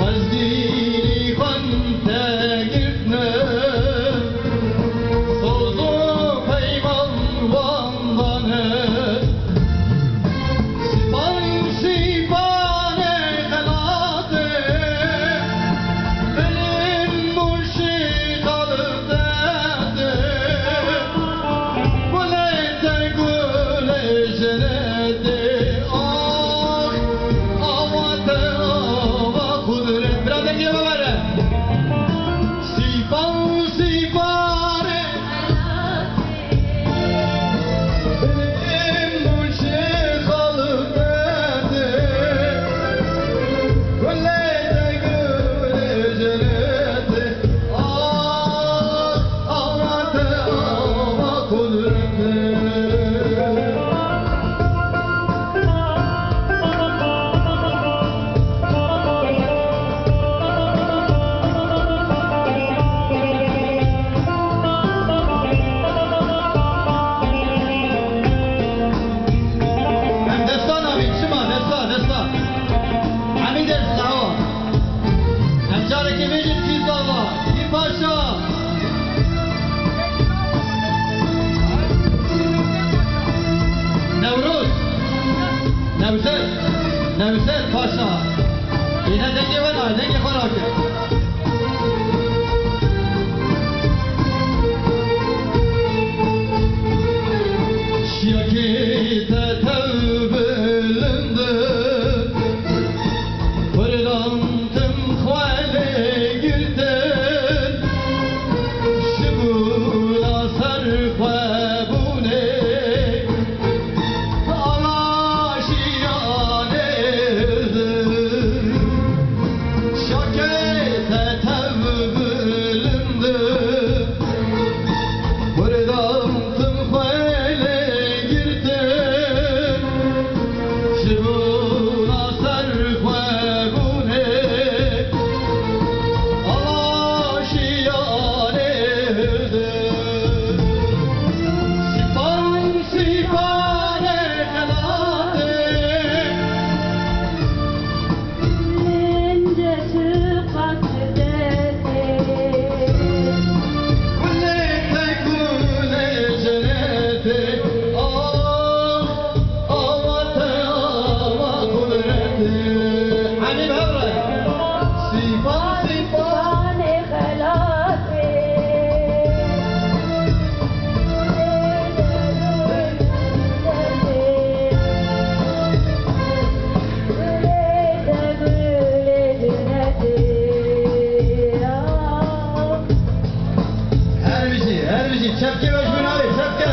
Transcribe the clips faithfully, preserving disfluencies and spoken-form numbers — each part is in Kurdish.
Ez dînî xwe te girtine, soz û peyman wan dane. Sipan, sipanê xelatê, bilim û şîxal derdê. Gulê te gulê cenetê, ax, awa te awa qudret. Bira dengê me were. Sîpan, sîpanê. Bilim û şîxal derdê. Gulê te gulê cenetê. Em desta navîn, çima? Desta, desta. Hemî dest, sawa. Em carekê bêjin, Fîzala, Fî Paşa. Newroz. Newzet. Newzet Paşa. Yine dengê we nayê, dengê xwe nake. Şiyakê te tev bilind e, kurdan tim xwe lê girtin, ji bona ser xwe bûnê. Ala jiyanê din, şakê te tev bilind e. Kurdan tim xwe lê girtin, ji bona ser xwe bûnê. Ala jiyanê din, sipan, sipanê xelatê. Gulê te gulê cenetê, ah, awa te awa qudretê. Hemî bi hev re. Sîpan, sîpan. Xelatê. Her bijî, her bijî, çepkê we ji min alê, çepkê.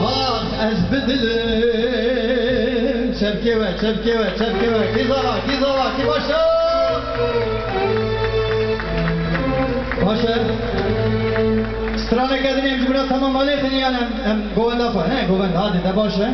Ax, ez bi dilim. Çepkê we, çepkê we, çepkê we. Kî zala, kî zala, kî baş e? Baş e. Straneke din em ji bira tamam malê xinî yan em, em govenda xwe, ne? Govenda, hadi de baş e.